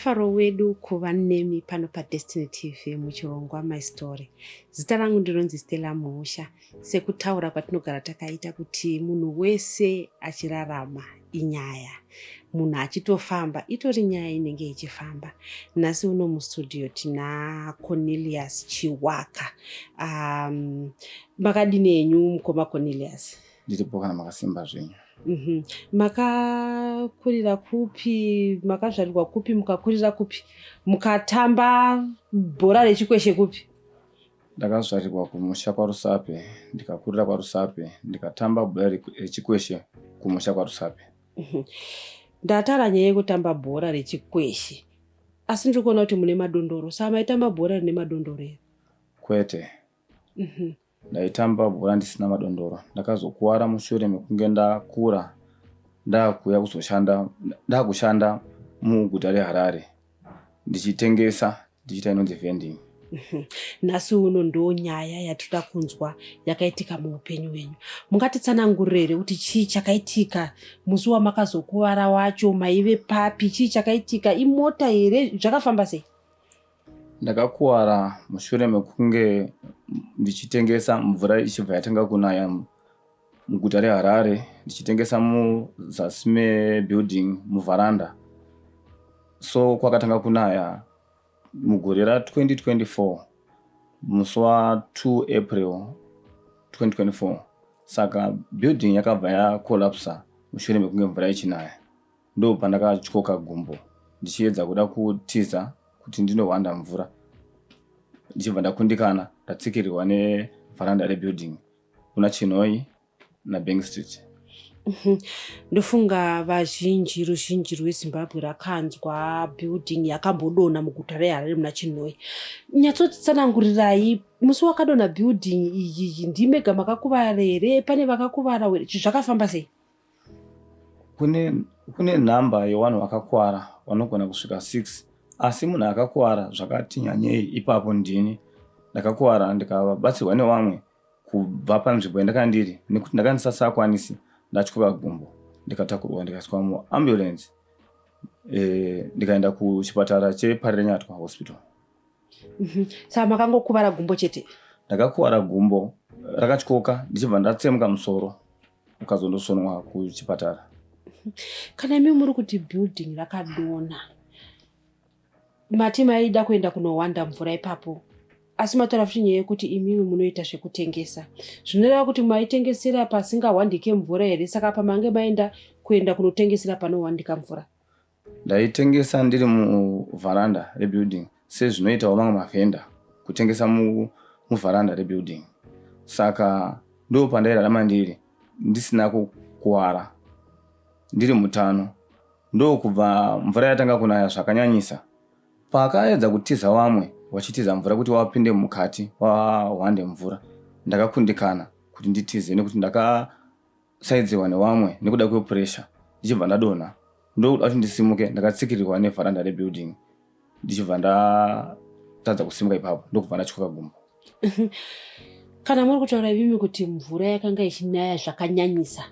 Mufaro wedu kuva nemi pano paDestiny TV muchirongwa My Story. Zita rangu ndinonzi Stella Muusha. Sekutaura kwatinogara takaita kuti munhu wese achirarama inyaya. Munhu achitofamba itori nyaya inenge ichifamba. Nhasi uno mustudio tina Cornelius Chiwaka. Makadini henyu mukoma Cornelius? Ndiripo kana makasimba zvenyu. Makakurira kupi? Makazvarirwa kupi? Mukakurira kupi? Mukatamba bhora rechikweshe kupi? Ndakazvarirwa kumusha kwaRusape, ndikakurira kwaRusape, ndikatamba bhora rechikweshe kumusha kwaRusape. Ndataura nyaya yekutamba bhora rechikweshe, asi ndiri kuona kuti mune madondoro. Saka maitamba bhora rine madondoro here? Kwete. Ndaitamba bhora ndisina madondoro. Ndakazokuwara mushure mekunge ndakura ndakuuya kuzoshanda, ndakushanda muguta reHarare ndichitengesa, ndichiita inonzi vending. Nhasi uno ndo nyaya yatoda kunzwa yakaitika muupenyu hwenyu. Mungatitsanangurire here kuti chii chakaitika musi wamakazokuvara wacho? Maive papi? Chii chakaitika? Imota here? Zvakafamba sei? Ndakakuwara mushure mekunge ndichitengesa, mvura ichibva yatanga kunaya muguta reHarare, ndichitengesa muzasi mebuilding muvharanda. So kwakatanga kunaya mugore ra2024 musi wa2 April 2024. Saka building yakabva yakolapsa mushure mekunge mvura ichinaya. Ndo pandakatyoka gumbo ndichiedza kuda kutiza kuti ndinohwanda mvura, ndichibva ndakundikana, ndatsikirirwa nevharanda rebuilding kuna Chinhoyi naBank Street. Ndofunga vazhinji, ruzhinji rweZimbabwe rakanzwa building yakambodonha muguta reHarare muna Chinhoyi. Nyatsotsanangurirai, musi wakadonha building iyi ndimega makakuvara here? Pane vakakuvara here? Zvakafamba sei? Kune nhamba yevanhu vakakuwara vanogona kusvika 6, asi munhu akakuwara zvakati nyanyei ipapo ndini. Ndakakuwara ndikabatsirwa nevamwe kubva panzvimbo yandakanga ndiri, nekuti ndakanga ndisasakwanisi, ndatyoka gumbo, ndikatakurwa ndikaiswa muambulance, ndikaenda kuchipatara cheParirenyatwa Hospital. Saka makangokuvara gumbo chete? Ndakakuwara gumbo rakatyoka, ndichibva ndatsemuka musoro ukazondosonwa kuchipatara. Kana imi muri kuti building rakadonha, mati maida kuenda kunowanda mvura ipapo, asi mataura futi nyaya yekuti imimi munoita zvekutengesa, zvinoreva kuti maitengesera pasingahwandike mvura here? Saka pamange maenda kuenda kunotengesera panohwandika mvura? Ndaitengesa ndiri muvharanda rebuilding sezvinoitawo mamwe mavhenda kutengesa muvharanda rebuilding. Saka ndo pandairarama ndiri ndisina kukuwara, ndiri mutano. Ndokubva mvura yatanga kunaya zvakanyanyisa. Pakaedza kutiza vamwe vachitiza mvura kuti vapinde mukati vahwande mvura, ndakakundikana kuti nditize nekuti ndakasaidzirwa nevamwe nekuda kwepuresha, ndichibva ndadonha. Ndokuda kuti ndisimuke, ndakatsikirirwa nevharanda rebuilding, ndichibva ndatadza kusimuka ipapo, ndokubva ndatyoka gumbo. Kana muri kutaura imimi kuti mvura yakanga ichinaya zvakanyanyisa,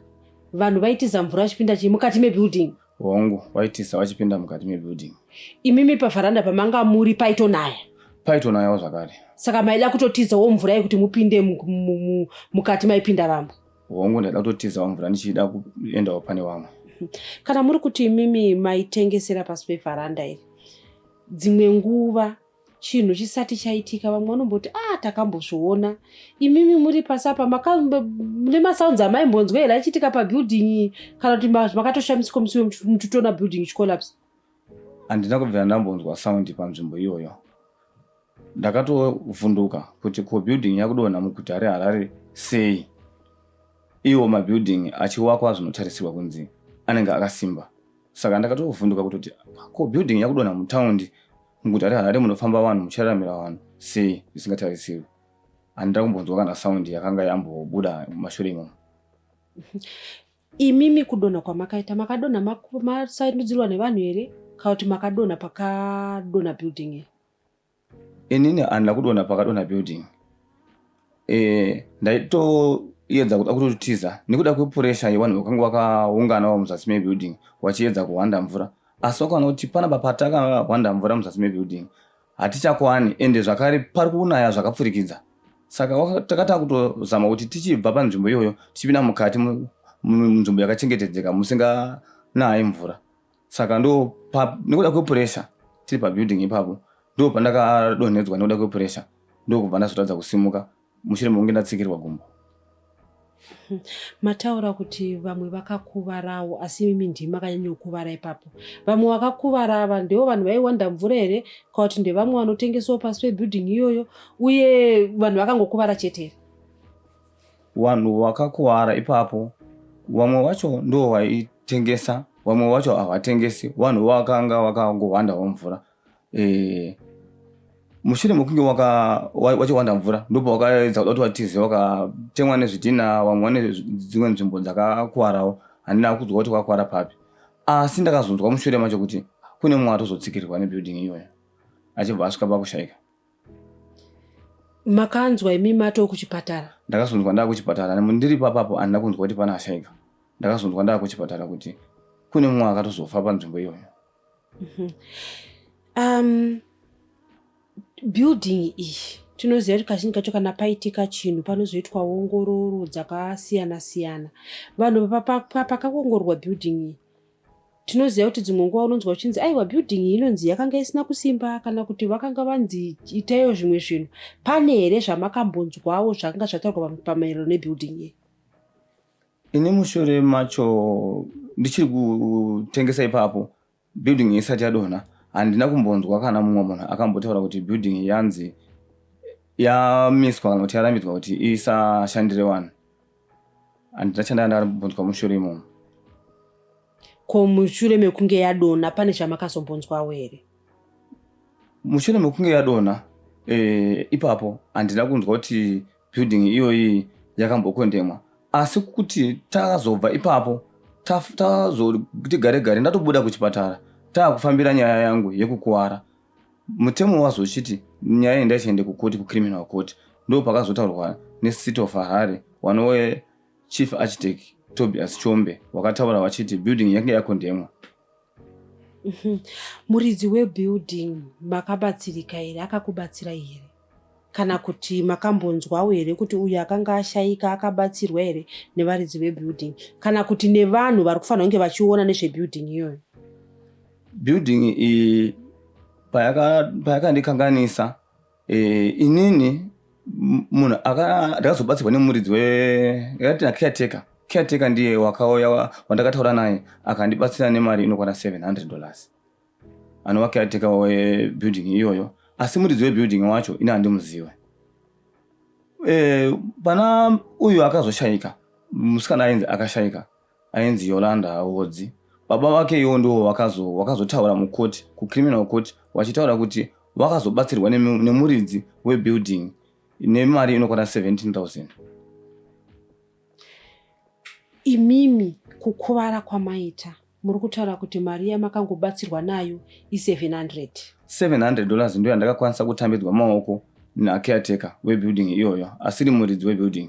vanhu vaitiza mvura vachipinda chii mukati mebuilding? Hongu, vaitiza vachipinda mukati mebuilding. Imimi pavharanda pamanga muri paitonaya? Paitonayawo zvakare. Saka maida kutotizawo mvura yekuti mupinde mukati maipinda vamwe? Hongu, ndaida kutotizawo mvura ndichida kuendawo pane vamwe. Kana muri kuti imimi maitengesera pasi pevharanda iri, dzimwe nguva chinhu chisati chaitika vamwe vanomboti takambozviona. Imimi muri pasi apa mune masounds amaimbonzwa here achiitika pabuilding, kana kuti makatoshamisika musi muchitoona building ichicollapse? Handina kubvira ndambonzwa sound panzvimbo iyoyo. Ndakatovhunduka kuti ko building yakudonha muguta reHarare sei, iwo mabuilding achiwakwa zvinotarisirwa kunzi anenge akasimba. Saka ndakatovhunduka kutoti ko building yakudonha mutaundi muguta reHarare munofamba vanhu, muchiraramira vanhu sei zvisingatarisirwi. Handina kumbonzwa kana sound yakanga yambobuda mumashure imomo. Imimi kudonha kwamakaita, makadonha masandudzirwa nevanhu here, kana kuti makadonha pakadonha building here? Inini handina kudonha pakadonha building. Ndaitoedza kuda kutotiza nekuda kwepuresha yevanhu vakanga vakaunganawo muzasi mebuilding vachiedza kuhwanda mvura. Asi wakaona kuti panapa patakahwanda mvura muzasi mebuilding hatichakwani, ende zvakare pari kunaya zvakapfurikidza. Saka takatanga kutozama kuti tichibva panzvimbo iyoyo tichipinda mukati munzvimbo yakachengetedzeka musinganayi mvura. Saka ndo nekuda kwepuresha tiri pabuilding ipapo ndo pandakadonhedzwa nekuda kwepuresha, ndokubva ndazotadza kusimuka mushure mekunge ndatsikirwa gumbo. Mataura kuti vamwe vakakuvarawo, asi imimi ndimi makanyanyokuvara ipapo. Vamwe vakakuvara ava ndivo vanhu vaiwanda mvura here, kana kuti ndevamwe vanotengesawo pasi pebuilding iyoyo, uye vanhu vakangokuvara chete here? Vanhu vakakuvara ipapo, vamwe vacho ndo vaitengesa, vamwe vacho havatengesi. Vanhu vakanga vakangowandawo mvura. Mushure mekunge wachiwanda mvura ndipo wakaedza kuda kuti watize, wakatemwa nezvidhina, vamwe vane dzimwe nzvimbo dzakakuwarawo. Handina kunzwa kuti wakakuwara papi, asi ndakazonzwa mushure macho kuti kune mumwe atozotsikirwa nebuilding iyoyo achibva asvika pakushaika. Makanzwa imi matoo kuchipatara? Ndakazonzwa ndaa kuchipatara. Ndiri papapo handina kunzwa kuti pana ashaika. Ndakazonzwa ndaa kuchipatara kuti kune mumwe akatozofa panzvimbo iyoyo. Building iyi tinoziva kuti kazhinji kacho kana paitika chinhu panozoitwa ongororo dzakasiyana siyana. Vanhu pakaongororwa building iyi, tinoziva kuti dzimwe nguva unonzwa uchinzi aiwa, building iyi inonzi yakanga isina kusimba, kana kuti vakanga vanzi itaiwo zvimwe zvinhu. Pane here zvamakambonzwawo zvakanga zvataurwa pamaererano nebuilding iyi? Ini mushure macho ndichiri kutengesa ipapo, building isati yadonha, handina kumbonzwa kana mumwe munhu akambotaura kuti building yanzi yamiswa kana kuti yarambidzwa kuti isashandire vanhu. Handina chandanga mushure imomo. Ko mushure mekunge yadonha pane zvamakazombonzwawo here? Mushure mekunge yadonha, ipapo handina kunzwa kuti building iyoyi yakambokondemwa, asi kuti takazobva ipapo tazoti gare gare ndatobuda kuchipatara, taakufambira nyaya yangu yekukuwara, mutemo wazochiti nyaya iyi ndaichiende kukoti, kucriminal court. Ndo pakazotaurwa neCity of Harare, wanove chief architect Tobias Chombe, wakataura vachiti building yange yakondemwa. Muridzi webuilding makabatsirika here? Akakubatsirai here, kana kuti makambonzwawo here kuti uyu akanga ashayika akabatsirwa here nevaridzi vebuilding, kana kuti nevanhu vari kufanira kunge vachiona nezvebuilding iyoyo? Building iyi payakandikanganisa, inini munhu ndakazobatsirwa nemuridzi yakati nacaretaker. Caretaker ndiye wakauya wandakataura naye, akandibatsira nemari inokwana $700, anova caretaker webuilding iyoyo. Asi muridzi webuilding wacho ini handimuzive. Pana uyu akazoshayika, musikana ainzi akashayika ainzi Yolanda Wodzi, baba vake iwo ndiwo wakazotaura mukoti, kucriminal court, vachitaura kuti vakazobatsirwa nemuridzi webuilding nemari inokwana 17,000. Imimi kukuvara kwamaita, muri kutaura kuti mari yamakangobatsirwa nayo i700? $700 ndo yandakakwanisa kutambidzwa maoko nacaretaker webuilding iyoyo, asiri muridzi webuilding.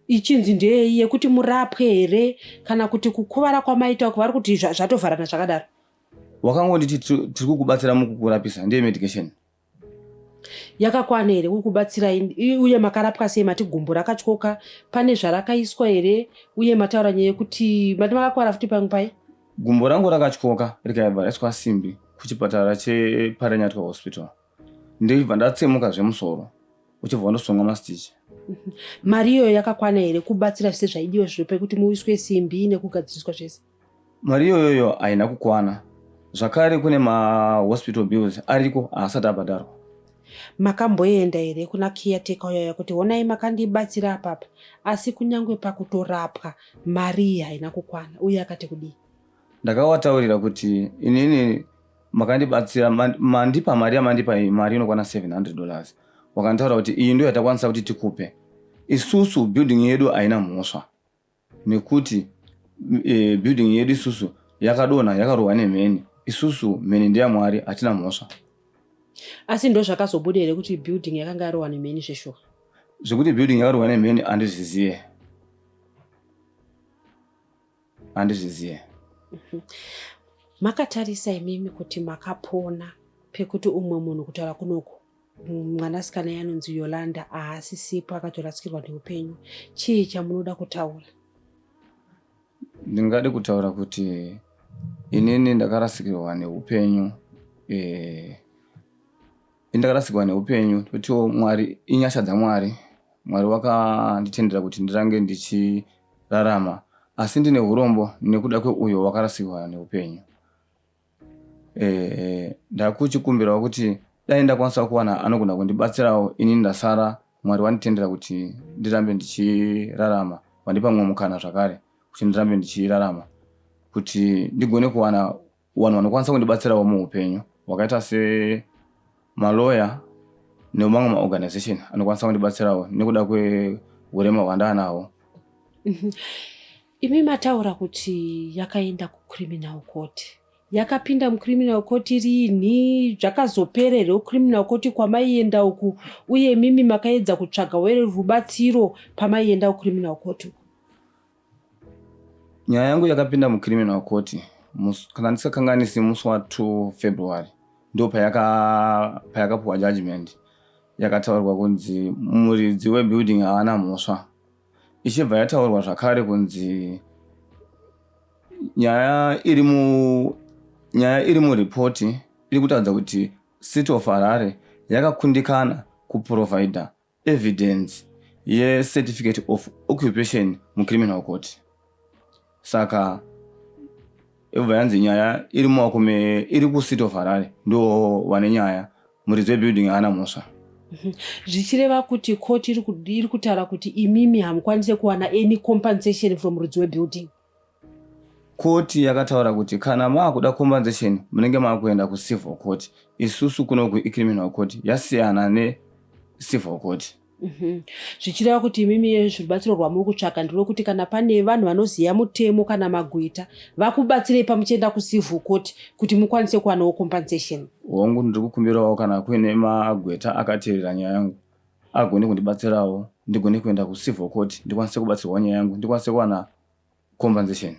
Ichinzi ndeyei, yekuti murapwe here, kana kuti kukuvara kwamaita uku vari kuti zvatovharana zvakadaro? Wakangonditi tiri kukubatsira mukukurapisa, ndiye medication. Yakakwana here kukubatsirai? Uye makarapwa sei? Mati gumbo rakatyoka, pane zvarakaiswa here? Uye mataura nyaya yekuti mati makakwara futi pamwe pai. Gumbo rangu rakatyoka rikaibva raiswa simbi kuchipatara cheParirenyatwa Hospital, ndibva ndatsemuka zvemusoro, uchibva wandosonga mastitch. Mari iyoyo yakakwana here kubatsira zvese zvaidiwa zviro pekuti muiswe simbi nekugadziriswa zvese? Mari iyoyoyo haina kukwana. Zvakare kune mahospital bills ariko haasati abhadharwa. Makamboenda here kuna caretaker uyaya kuti honai, makandibatsira apapa, asi kunyange pakutorapwa mari iyi haina kukwana, uye akati kudii? Ndakavataurira kuti inini makandibatsira, mandipa mari yamandipa iyi, mari inokwana $700. Wakanditaura kuti iyi ndo yatakwanisa kuti tikupe isusu, building yedu haina mhosva, nekuti building yedu isusu yakadonha yakarohwa nemheni. Isusu mheni ndeyaMwari, hatina mhosva. Asi ndo zvakazobuda here kuti building yakanga yarohwa nemheni zveshuwa? Zvekuti building yakarohwa nemheni handizviziye, handizviziye. Makatarisa imimi kuti makapona pekuti umwe munhu, kutaura kunoku, mwanasikana yanonzi Yolanda haasisipo, akatorasikirwa neupenyu. Chii chamunoda kutaura? Ndingade kutaura kuti inini ndakarasikirwa neupenyu, ndakarasikirwa neupenyu. Totiwo Mwari, inyasha dzaMwari. Mwari wakanditendera kuti ndirange ndichirarama, asi ndine urombo nekuda kweuyo wakarasikirwa neupenyu. Ndakuchikumbirawo kuti dai ndakwanisa kuwana anogona kundibatsirawo. Inini ndasara, Mwari wanditendera kuti ndirambe ndichirarama, wandipa mumwe mukana zvakare kuti ndirambe ndichirarama, kuti ndigone kuwana vanhu vanokwanisa kundibatsirawo muupenyu, wakaita semaloya nemamwe maorganization anokwanisa kundibatsirawo nekuda kweurema hwandaanawo. Imi mataura kuti yakaenda kucriminal court. Yakapinda mucriminal court riini? Zvakazopera here kucriminal court kwamaienda uku? Uye mimi makaedza kutsvaga were rubatsiro pamaienda kucriminal court uku? Nyaya yangu yakapinda mucriminal court, kana ndisakanganisi, musi wa2 February. Ndo payakapuwa judgment, yakataurwa kunzi muridzi webuilding haana mhosva. Ichibva yataurwa zvakare kunzi nyaya iri muripoti iri kutaridza kuti City of Harare yakakundikana kuprovida evidence yecertificate of occupation mucriminal court. Saka ibva yanzi nyaya iri mumaoko iri kuCity of Harare, ndo vane nyaya, muridzi webuilding haana mhosva. Zvichireva kuti court iri kutaura kuti imimi hamukwanisi kuwana any compensation from muridzi webuilding? Koti yakataura kuti kana maakuda compensation, munenge maakuenda kucivil court. Isusu kunoku icriminal court, yasiyana necivil court. Zvichireva kuti imimi rubatsiro rwamuri kutsvaga nderwekuti kana pane vanhu vanoziva mutemo kana magweta, vakubatsirei pamuchienda kucivil court kuti mukwanise kuwanawo compensation. Hongu, ndiri kukumbirawo kana kuine magweta akateerera nyaya yangu, agone kundibatsirawo ndigone kuenda kucivil court, ndikwanise kubatsirwawo nyaya yangu, ndikwanise kuwana compensation.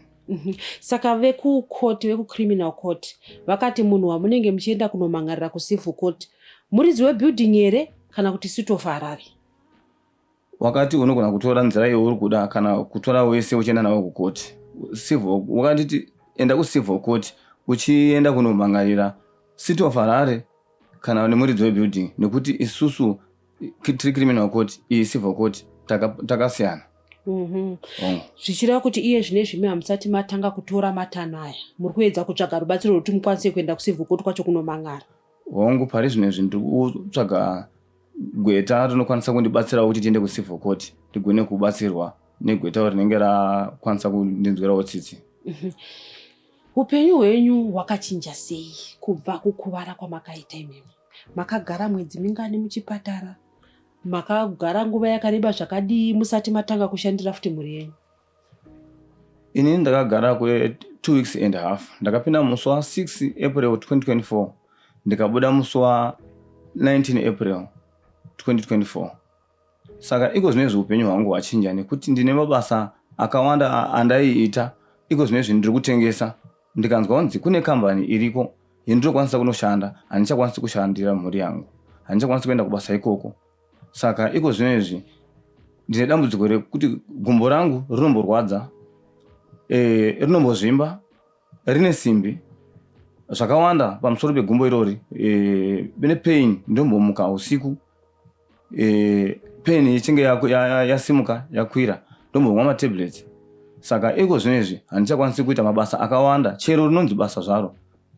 Saka vekukoti, vekucriminal court, vakati munhu wamunenge muchienda kunomhan'arira kucivil court muridzi webuilding here kana kuti City of Harare? Wakati unogona kutora nzira yauri kuda, kana kutora wese uchienda nawo kukoti civil. Wakanditi enda kucivil court uchienda kunomhan'arira City of Harare kana nemuridzi webuilding, nekuti isusu tiri criminal court, iyi civil court, takasiyana. Hongu. Zvichireva kuti iye zvine zvimwe hamusati matanga kutora matanho aya, muri kuedza kutsvaga rubatsiro rwekuti mukwanise kuenda kucivil court kwacho kunomhan'ara? Hongu, pari zvino izvi ndiri kutsvaga gweta rinokwanisa kundibatsirawo kuti tiende kucivil court, ndigone kubatsirwa negweta rinenge rakwanisa kundinzwirawo tsitsi. Upenyu hwenyu hwakachinja sei kubva kukuvara kwamakaita imimi? Makagara mwedzi mingani muchipatara? Makagara nguva yakareba zvakadii musati matanga kushandira futi mhuri yenyu? Inini ndakagara kwe2 weeks and a half. Ndakapinda musi wa6 April 2024, ndikabuda musi wa19 April 2024. Saka iko zvinezvi upenyu hwangu hwachinja nekuti ndine mabasa akawanda andaiita. Iko zvinezvi ndiri kutengesa. Ndikanzwa kunzi kune kambani iriko yendinokwanisa kunoshanda, handichakwanisi kushandira mhuri yangu, handichakwanisi kuenda kubasa ikoko. Saka iko zvinezvi ndine dambudziko rekuti gumbo rangu rinomborwadza, rinombozvimba, rine simbi zvakawanda pamusoro pegumbo irori, rine pain. Ndombomuka usiku, pain ichinge yasimuka yakwira, ndombomwa matablets. Saka iko zvinezvi handichakwanisi kuita mabasa akawanda, chero rinonzi basa zvaro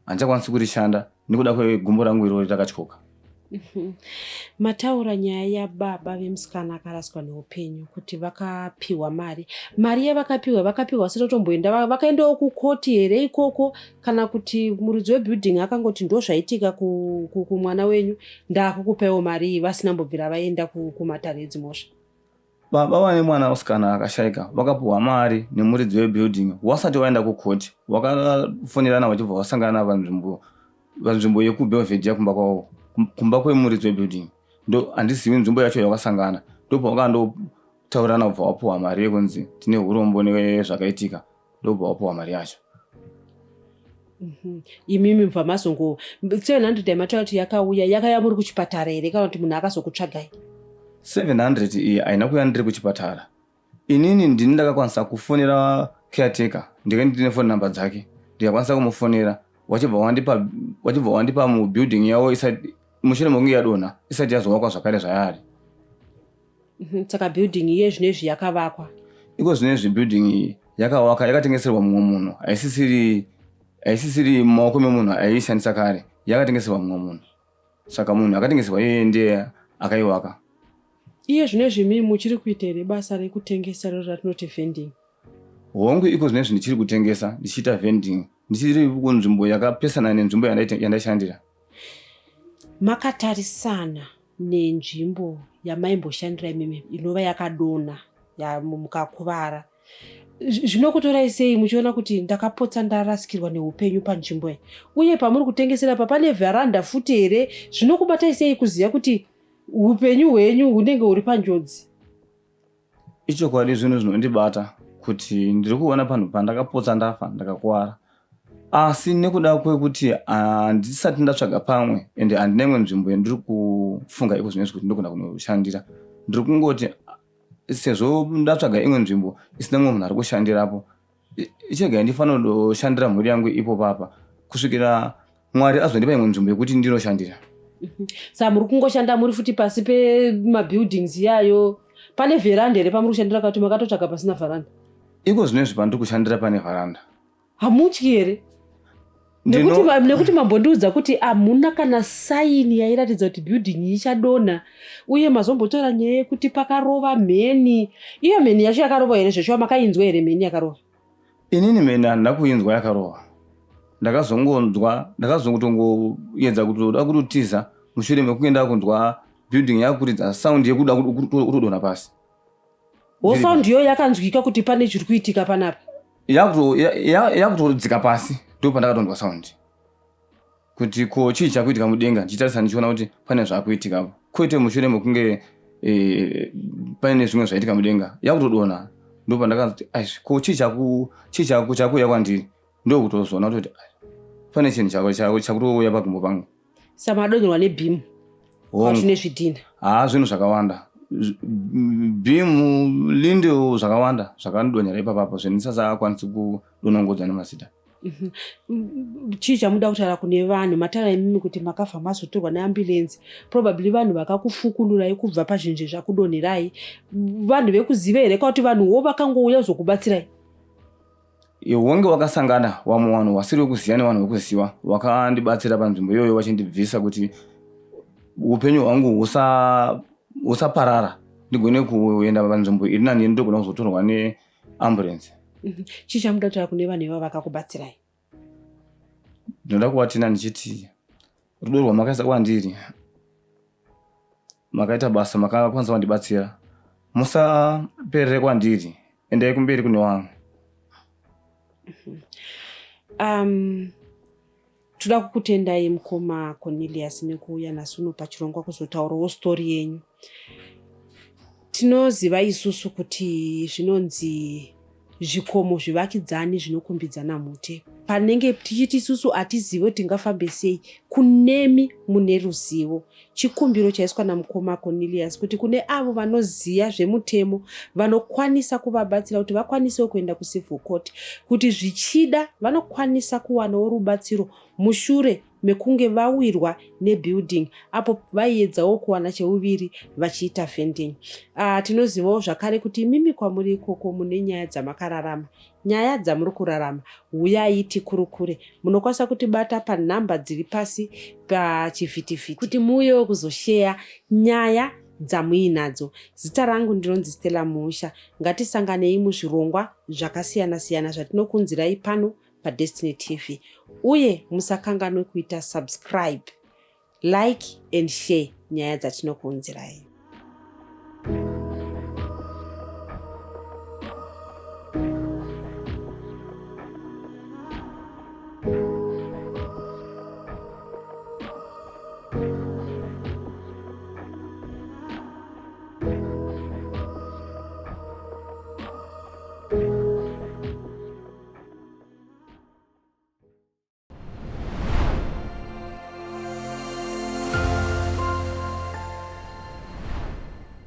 handichakwanisi kurishanda nekuda kwegumbo rangu irori rakatyoka. Mataura nyaya yababa vemusikana akaraswa neupenyu kuti vakapiwa mari. Mari yavakapiwa, vakapiwa vasati vatomboenda, vakaendawo kukoti here ikoko, kana kuti muridzi webuilding akangoti ndo zvaitika kumwana wenyu, ndaakukupaiwo mari iyi, vasina mbobvira vaenda kumatare edzimhosva? Baba vane mwana musikana akashaika vakapiwa mari nemuridzi webuilding wasati waenda kukoti. Wakafonерana vachibva vasangana panzvimbo yekuBelvedere, kumba kwavo, kumba kwemuridzi webuilding. Ndo handizivi nzvimbo yacho yakasangana, ndopavakandotaurirana kubva wapiwa mari yekunzi tine urombo nezvakaitika, ndobva wapiwa mari yacho. Mhm. Imimi mubva mazongo 700 yamataura kuti yakauya, yakauya muri kuchipatara here kana kuti munhu akazokutsvagai? 700 iyi haina kuuya ndiri kuchipatara. Inini ndini ndakakwanisa kufonera caretaker, ndinge ndine phone number dzake, ndikakwanisa kumufonera wachibva wandipa wachibva wandipa mubuilding yavo isati mushure mekunge yadonha isati yazovakwa zvakare zvayari. Saka building iye zvinezvi yakavakwa? Iko zvinezvi building iyi yakawaka, yakatengeserwa mumwe munhu, haisisiri mumaoko memunhu aiishandisa kare, yakatengeserwa mumwe munhu. Saka munhu akatengeserwa iyeye ndiye akaiwaka. Iye zvinezvi imimi muchiri kuita here basa rekutengesa rero ratinoti vending? Hongu, iko zvinezvi ndichiri kutengesa, ndichiita vending, ndichiri kunzvimbo yakapesana nenzvimbo yandaishandira. Makatarisana nenzvimbo yamaimboshandira imimi inova yakadonha mukakuvara, zvinokutorai sei muchiona kuti ndakapotsa ndarasikirwa neupenyu panzvimbo iyi? Uye pamuri kutengesera pa pane vharanda futi here? Zvinokubatai sei kuziva kuti upenyu hwenyu hunenge huri panjodzi? Ichokwadi, zvinhu zvinondibata kuti ndiri kuona panhu pandakapotsa ndafa, ndakakuvara, asi nekuda kwekuti handisati ndatsvaga pamwe ende handina imwe nzvimbo yandiri kufunga iko zvinezvi kuti ndogona kunoshandira, ndiri kungoti sezvo ndatsvaga imwe nzvimbo isina mumwe munhu ari kushandirapo, ichegai ndifanira kundoshandira mhuri yangu ipo papa kusvikira Mwari azondipa imwe nzvimbo yekuti ndinoshandira. Saka muri kungoshanda muri futi pasi pemabuildings iyayo? Pane vheranda here pamuri kushandira kati makatotsvaga pasina vharanda? Iko zvinezvi pandiri kushandira pane vharanda. Hamutyi here? Nekuti mambondiudza kuti hamuna kana saini yairatidza kuti building iyi ichadonha, uye mazombotaura nyaya yekuti pakarova mheni. Iyo mheni yacho yakarova here zveshuwa? Makainzwa here mheni yakarova? Inini mheni handina kuinzwa yakarova. Ndakazongonzwa, ndakazongotongoedza kutoda kutotiza mushure mekunge ndakunzwa building yakuridza sound yekuda kutodonha pasi. Wo sound iyoyo yakanzwika kuti pane chiri kuitika panapa? Yakutodzika pasi, ndo pandakatonzwa sound kuti ko chii chakuitika mudenga, ndichitarisa ndichiona kuti pane zvakuitikapo, kwete mushure mekunge paine zvimwe zvaitika mudenga yakutodonha. Ndo pandakazoti aizvi, ko chii chakuuya kwandiri? Ndokutozoona kutoti pane chinhu chakutouya pagumbo pangu. Samadonherwa nebeam? Hongu. Nezvidhina? Haa, zvinhu zvakawanda, beam, lintel, zvakawanda zvakandidonhera ipapapo zvendisasakwanisi kudonongodza nemazita. Chii chamuda kutaura kune vanhu? Mataura imimi kuti makafa mazotorwa neambulensi. Probably vanhu vakakufukunurai kubva pazvinhu zvakudonherai vanhu vekuziva here, kana kuti vanhuwo vakangouya kuzokubatsirai? Wange wakasangana vamwe vanhu vasiri vekuziva nevanhu vekuziva vakandibatsira panzvimbo iyoyo, vachindibvisa kuti upenyu hwangu husaparara, ndigone kuenda panzvimbo iri nani ndogona kuzotorwa neambulensi. Chii chamuda kutaura kune vanhu ivavo vakakubatsirai? Ndinoda kuvatina ndichiti rudo rwamakaisa kwandiri, makaita basa, makakwanisa kundibatsira, musaperere kwandiri, endai kumberi kune vamwe. Toda kukutendai mukoma Cornelius nekuuya nhasi uno pachirongwa kuzotaurawo story yenyu. Tinoziva isusu kuti zvinonzi zvikomo zvivakidzani zvinokumbidzana mute. Panenge tichiti isusu hatizive kuti tingafambe sei, kunemi mune ruzivo. Chikumbiro chaiswa namukoma Cornelius kuti kune avo vanoziva zvemutemo vanokwanisa kuvabatsira kuti vakwanisewo kuenda kucivil court, kuti zvichida vanokwanisa kuwanawo rubatsiro mushure mekunge vawirwa nebuilding apo vaiedzawo kuwana cheuviri vachiita vending. Tinozivawo zvakare kuti imimi kwamuri ikoko mune nyaya dzamakararama, nyaya dzamuri kurarama. Huyai tikurukure. Munokwanisa kutibata panhamba dziri pasi pachivhitivhiti kuti muuyewo kuzosheya nyaya dzamuinadzo. Zita rangu ndinonzi Stella Musha. Ngatisanganei muzvirongwa zvakasiyana-siyana zvatinokunzirai pano paDestiny TV, uye musakanganwe kuita subscribe, like and share nyaya dzatinokuunzirai.